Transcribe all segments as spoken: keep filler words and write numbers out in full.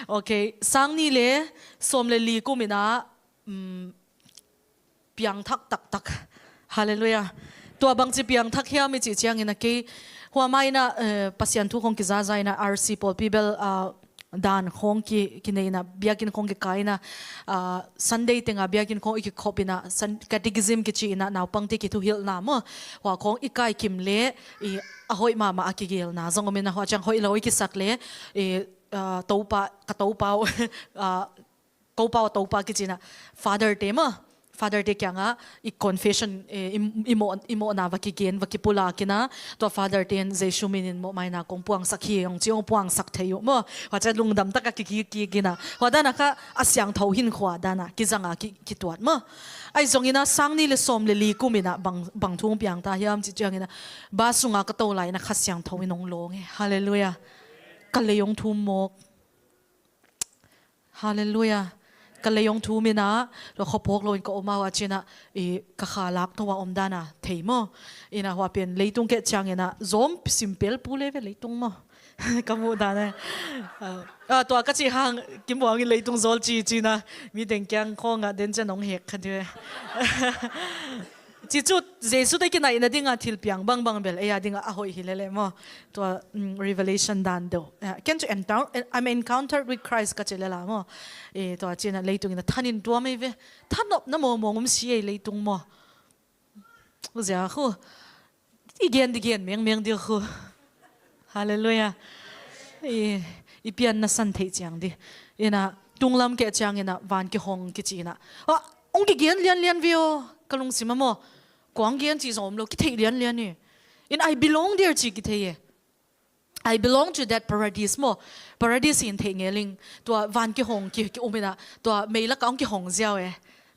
Ok, sang nih le sawm le li kum in ah, um, piangthak taktak. Halleluiah. Tua bangci piangthak hiam i cih ciangin ah kei hua mah in ah, eh, Pasian thu khong kizaza in ah R C pawlpi bel, ah, dan khong ki, kinei in ah biakinn khong kikai in ah, ah, Sunday teng ah biakinn khong i kikhop in ah, Sun-, catechism kici in ah naupangte kithuhilhna maw, hua khong i kaikim le i a hoih mahmah a kigelna zong om in ah, hua ciang hoih lo i kisak le i, ah, Topa, ka Topa uh, ah, Ko Pa aw Topa kici in ah Father te maw, Father te kiangah i confession, eh, i, i mawh, i mawhna va kigen, va kipulak in ah, tua Father te in Jesu min in mawhmaina kong puangsak hi hong ci, hong puangsak thei uh maw. Hua ciang lungdam tak a ki, ki, ki, ki in ah, hua dan ah kha a siangtho hinkhua dan ah kizang a ki, kituat maw. Ahi zongin ah sang nih le sawm le li kum in ah bang, bang thu hong piang ta hiam cih ciangin ah, bus sungah ka to lai in ah Kha Siangtho in hong lawng e. Halleluiah. Ka lei hong thum mawk. Halleluiah. Ka lei hong thum in ah, tua khuaphawk lo in ka om a, hua ci in ah, i, ka kha lak to a om dan a thei maw. In ah hua pen leitung keh ciangin ah zawm sim pelpul e ve leitung maw. Ka muh dan e. Ah, ah, tua ka cih hang Kim Buang in leitung zawl ci, ci in ah mi teng kiang khawng ah den ciang hong hek kha di ve. Ci cu Jesu te kinaihna ding a thil piang bangbang bel ei a ding ah a hoih hi lel e maw. Tua, mm, revelation dan deuh. Eh, ken cu encoun-, I'm encountered with Christ ka ci lel a maw. Eh, tua ci in ah leitung in ah thanin tuam ei ve. Thanopna mawngmawng om si ei leitung maw. Zia khu. I gen di gen mengmeng di khu. Halleluiah. I, i pianna san theih ciang di. In ah tunglam keh ciangin ah van kihong kici in ah, ah, hong kigen lianlian ve aw. Ka lungsim ah maw, kua hong gen cih zong om lo, kitheih lianlian hi. In I belong there cih kithei e. I belong to that paradise maw. Paradise in theih ngel ing. Tua van kihong ki, ki um in ah, tua meilak ah hong kihong ziau e.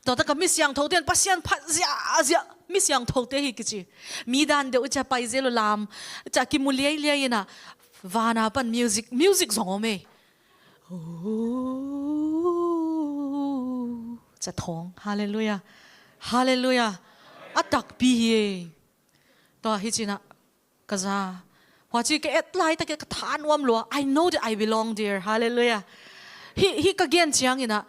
Tua tak ah mi siangthote in Pasian phat ziahziah, mi siangthote hi kici. Mi dan deuh i cia pai zel uh lam, cia kimu liailiai in ah, van a pan music, music zong om e. Cia thawng. Halleluiah. Halleluiah. A takpi hi e. Tua hi ci in ah ka za. Hua ci ka et laitak in ka tha nuam lua. I know that I belong there. Halleluiah. Hih, hih ka gen ciangin ah,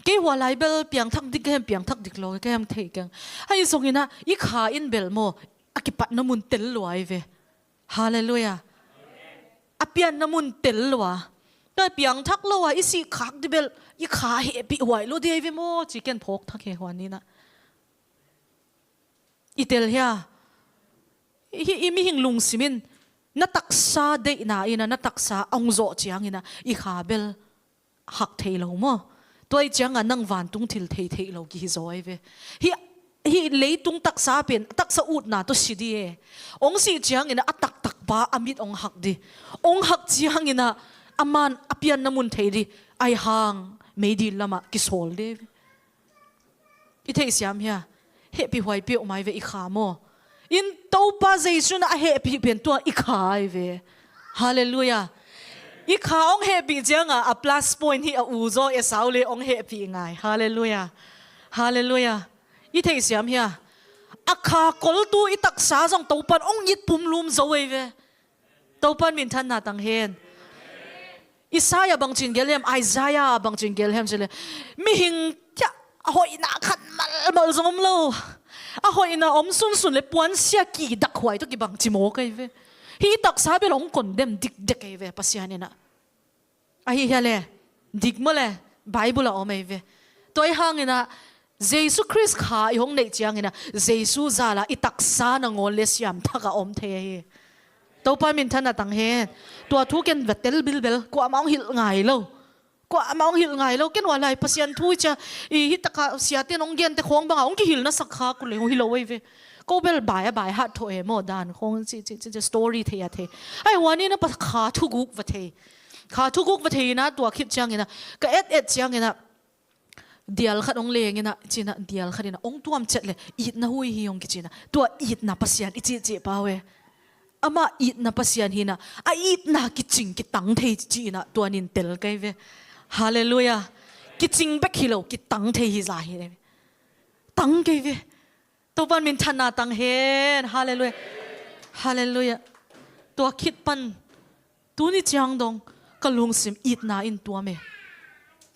kei hua lai bel piangthak dik ka hiam, piangthak dik lo ka hiam thei keng. Ahi zongin ah i kha in bel maw, a kipatna mun tel lua ei ve. Halleluiah. A pianna mun tel lua. Tua piangthak lo a i sih khak di bel i kha hehpih huai lo di ei ve maw, ci ken phawk thak hi hua ni in ah. I tel hia? Hih i mihing lungsim in na taksa deihna in ah, na taksa a hong zawh ciangin ah i kha bel hak thei lo maw. Tua i ciangah nang vantung thil thei theih lo kihi zaw ei ve. Hih, hih leitung taksa pen a taksa utna tawh si di e. Hong sih ciangin ah a taktak pa a mit hong hak di. Hong hak ciangin ah a man a pianna mun thei di. Ahi hang meidil lamah kisawl di ei ve. I theihsiam hia? Hehpih huai peuhmah ei ve i kha maw. In Topa Jesu in a hehpih pen tua i kha ei ve. Halleluiah. I kha hong hehpih ciangah a plus point hi a u zaw Esau le hong hehpih ngai. Halleluiah. Halleluiah. I theihsiam hia? A kha koltu i taksa zong Topa in hong it pumlum zo ei ve. Topa in minthanna tang hen. Isaiah bangcin gelh hiam, Isaiah bangcin gelh hiam cih leh, mihing kia a hoihna khat malmal zong om lo. A hoihna om sunsun le puansia kidak huai tawh kibang ci mawk ei ve. Hih taksa bel hong condemn dikdek ei ve Pasian in ah. Ahi hia le? Dik maw le? Bible ah om ei ve. Tua ahi hangin ah Jesu Khrist kha i hong neih ciangin ah Jesu zala i taksa nangawn le siamthak a om thei ahi. Topa minthanna tang hen. Tua thu ken va tel bilbel, kuamah hong hilh ngai lo. Kuamah hong hilh ngai lo. Ken hua lai Pasian thu i cia, i hih takah siate in hong gente khawng bangah hong kihilhna sak kha kul le hong hi lo ei ve. Ko bel bai a bai hat thawh e maw, dan khawng ci, ci, ci, ci, story thei a thei. Ahi hua ni in ah pa kha thuguk va thei. Kha thuguk va thei in ah tua khit ciangin ah, ka et et ciangin ah, dial khat hong leng in ah, ci in ah, dial khat in ah hong tuam ciat le, itna hui hi hong kici in ah, tua itna Pasian i cihcih pau e. Amah itna Pasian hi in ah, a itna kicing kitang thei ci in ah, tua nin tel kei ve. Halleluiah. Kicing bek hi lo, kitang thei hi za hi. Tang kei ve. Topa in minthanna tang hen. Halleluiah. Halleluiah. Tua khit pan tuni ciang dong ka lungsim itna in tuam e.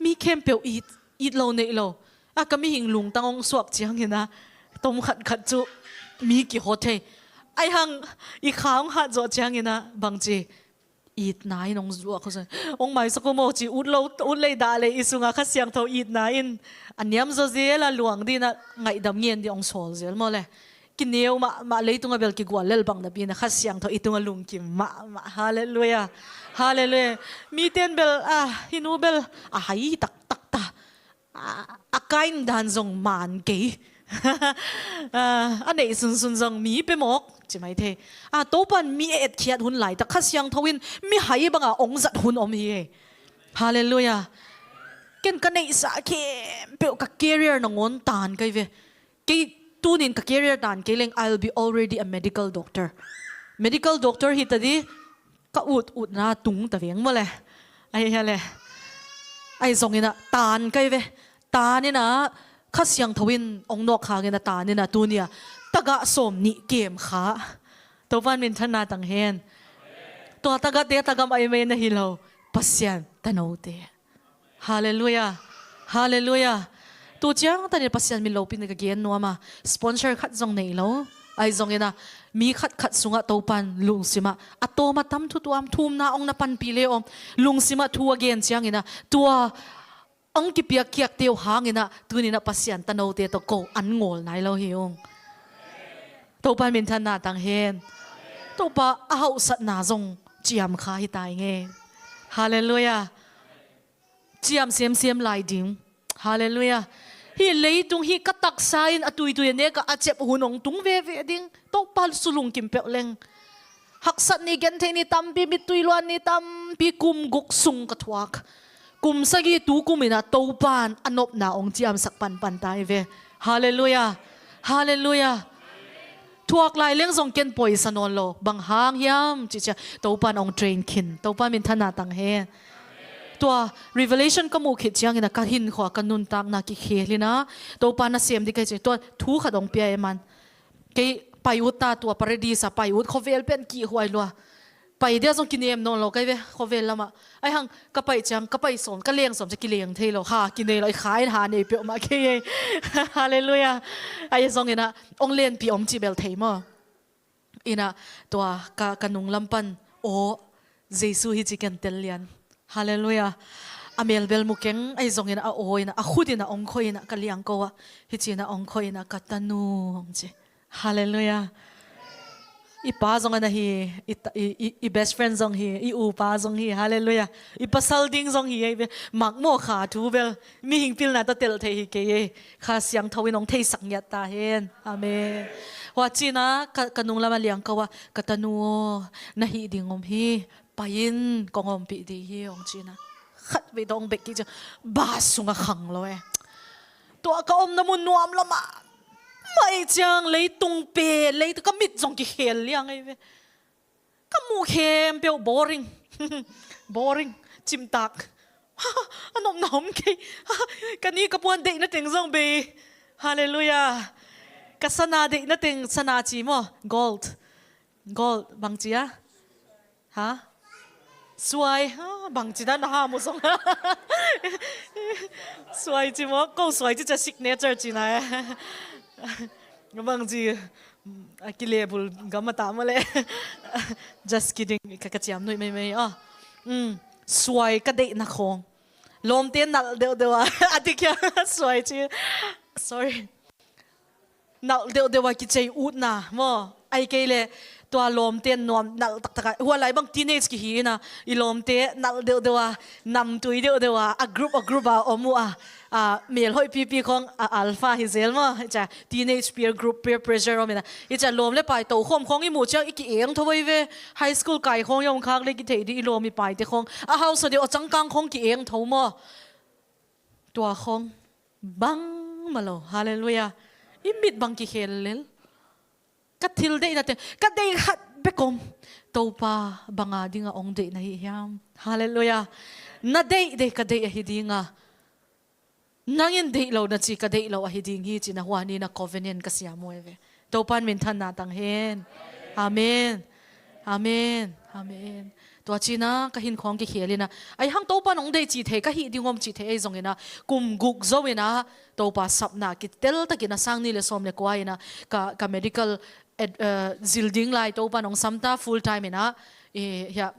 Mi khempeuh it, it lo neih lo. A ka mihing lungtang hong suak ciangin a, tom khatkhat cu mi kihaw thei. Aihang i kha hong hat zawh ciangin a, bangci itna in hong zuak, hong maisak uh maw ci, ut lo, ut lei dah lei i sungah Kha Siangtho itna in a niam zaw zel a, luang ding a, ngaihdam ngen ding hong sawl zel maw le. Kineu mahmah, leitung a bel kigual lel bang napi in a, Kha Siangtho i tung a lungkim mahmah. Halleluiah. Halleluiah. Mite in bel, a, hih nu bel a hai taktak ta. A, a kain dan zong man kei. A, a neih sunsun zong mi pe mawk ci mai thei. A, Topa in mi a etkhiat hun laitak Kha Siangtho in mi hai banga hong zat hun om hi. Halleluiah. Ken ka neihsa khempeuh ka career nangawn tan kai ve. Kei tunin ka career tan kei leng, I'll be already a medical doctor. Medical doctor hi ta di, ka ut utna tung ta veng maw le. Ahi hia le. Ahi zongin a tan kai ve. Tan in a Kha Siangtho in hong nawk hangin a tan in a tuni a tagah sawm nih kem kha. Topa in minthanna tang hen. Tua tagahte tagah mah ahi mai na hi lo. Pasian tanote. Halleluiah. Halleluiah. Tu ciang tanin Pasian min lopi in ka gen nuam a, sponsor khat zong nei lo. Ahi zongin a, mi khatkhat sungah Topa in lungsim ah a tawm a tam thu tuam, thumna hong na panpih le om, lungsim ah thu a gen ciangin a, tua hong kipiakkhiakte uh hangin a, tunin a Pasian tanote tawh ko an ngawl nai lo hi ung. Topa in minthanna tang hen. Topa a hauhsatna zong ciam kha hi ta ing e. Halleluiah. Ciam semsem lai ding. Halleluiah. Hih leitung hih ka taksa in a tuitui a nek a, a cep hun hong tung veve ding. Topa sulungkim peuh leng. Haksat ni, genthei ni tampi, mittui luan ni tampi, kum guk sung ka thuak. Kum sagih tu kum in a Topa in a nopna hong ciamsak panpan ta hi ve. Halleluiah. Halleluiah. Thuak lai leng zong ken poisa nawn lo. Bang hang hiam cih ciang Topa in hong train khin. Topa minthanna tang hen. Tua Revelation ka muh khit ciangin a ka hinkhua, ka nuntakna kikhel in a, Topa nasem ding ka hih ciang tua thu khat hong pia e man. Kei pai ut ta, tua Paradis a pai ut, khuavel pen kihhuai lua. Pai dia zong kinem nawn lo kai ve, khuavel lamah. Aihang ka pai ciang, ka pai sawm, ka leng sawm ciang kileng thei lo. Ha kinei lo, i kha in ha nei peuhmah kei e. Halleluiah. Ahi zongin a, hong lenpih om cih bel thei maw. In a, tua ka, ka nunglam pan, aw, Jesu hi ci ken tel lian. Halleluiah. A melbel mu keng, ahi zongin a aw in a, a khut in a hong khoi in a, ka liangko ah, hi ci in a hong khoi in a, ka tanu hong ci. Halleluiah. I pa zong a na hi, i, ta- i, i, i best friend zong hi, i upa zong hi. Halleluiah. I pasal ding zong hi, ei ve. Makmawh kha thu bel mihing pilna tawh tel thei hi kei e. Kha Siangtho in hong theisak ngiat ta hen. Amen. Hua ci in a ka, ka nunglam a liangko ah, ka tanu aw, na hih ding om hi. Pai in, kong ompih ding hi, hong ci in a. Khat vei tawh hong bek kik ciang, bus sungah khang lo e. Tua ka omna mun nuam lamah, mai ciang leitung pen, leitung ka mit zong kikhel liang ei ve. Ka muh khempeuh boring. Boring. Cimtak. A nopna om kei. Ka ni ka puan deihna teng zong bei. Halleluiah. Ka sana deihna teng, sana ci maw? Gold. Gold, bang ci a? Ha? Suai, ha, bangci dan na ha mu zong. Suai ci maw, ko suai ci ca signature ci na e. Bangci, a kilebul gam a ta maw le. Just kidding, ka, ka ciam nuih meimei. Ah. Mm, suai ka deihna khawng. Lawmte nalh deuhdeuh a. A dik hia, suai ci. Sorry. Nalh deuhdeuh a kicei utna maw? Ai kei le tua lawmte nuam nalh taktak a, hua lai bang teenage kihi ina, i lawmte nalh deuhdeuh a, namtui deuhdeuh a, a group a group a om uh a, a, mel hoih pipi khawng, a, alpha hi zel maw? Hi cia teenage peer group, peer pressure om ina. Hi cia lawm le pai tokhawm khawng i muh ciang i ki-eng tho ei ve. High school kai khawng i om khak le kithei dih, i lawm i paite khawng, a hausa deuh a cangkang khawng ki-eng tho maw? Tua khawng bangmah lo. Halleluiah. I mit bang kikhel lel. Ka thil deihna teng, ka deih khat bek om. Topa banga dinga hong deih na hi hiam? Halleluiah. Na deih deih ka deih ahi dinga. Nang in deih lo na ci, ka deih lo ahi ding hi ci na, hua ni na covenant ka siam uh ei ve. Topa in minthanna tang hen. Amen. Amen. Amen. Tua ci-in ah ka hinkhua hong kikhel in ah, ahi hang Topa'n hong deih cih thei ka hih ding om cih thei ahi zongin ah, kum guk zo in ah Topa sapna kitel takin ah sang nih le sawm le kua in ah ka, ka medical ad-, eh, zil ding lai Topa'n hong sam ta full time in ah, eh, hiah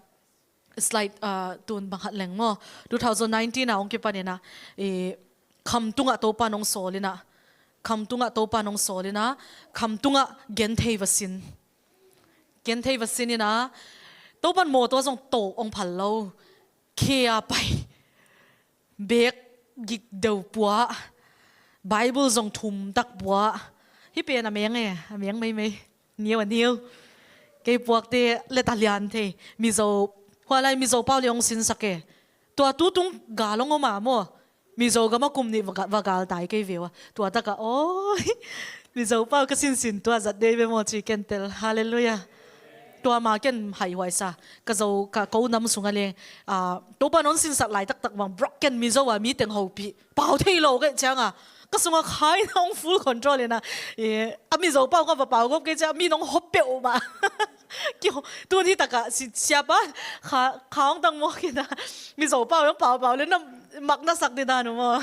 slide, ah, tun bang khat leng maw. Two thousand nineteen ah hong kipan in ah, eh, Khamtung ah Topa'n hong sawl in ah, Khamtung ah Topa'n hong sawl in ah, Khamtung ah genthei va sin. Genthei va sin in ah, Topa'n mawtaw zong tawh hong phal lo. Khe a pai. Bek gik deuh pua. Bible zong thum tak pua. Hih pen a meng e, a meng meimei. Niau a niau. Kei puakte le ta lian thei. Mizo, hua lai Mizo pau le hong sinsak e. Tua tu tung gal hong om a maw. Mizo gam ah kum nih va ga-, va gal tai kei ve ua. Tua tak ah, aw, Mizo pau ka sinsin tua zat dei ve maw ci ken tel. Halleluiah. Tua ma ken haihuai sa. Ka zo, ka ko nam sung ah leng, ah, Topa'n hong sinsak lai taktak bang broken Mizo ah mi teng hopih. Pau thei lo kei ciang ah, ka sung ah khaina hong full control in ah, eh, a Mizo pau ka va pau gawp kei ciang ah mi nong hop peuh mah. Kiho, tun hi tak ah si, siapa kha, kha hong tang mawk in ah, Mizo pau hong pau pau le na mak na sak ding dan uh maw.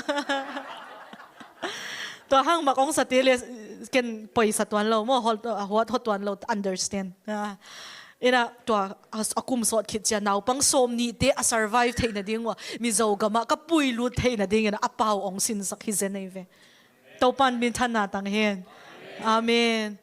Tua hang mak hong sate le ken poisa tuan lo maw, hot, hot, hot tuan lo, understand. Ah. In ah tua a, a kum sawt khit ciang naupang sawm nihte a survive theihna ding ua, Mizo gam ah ka pui lut theihna dingin a pau hong sinsak hi zen ei ve. Topa'n minthanna tang hen. Amen.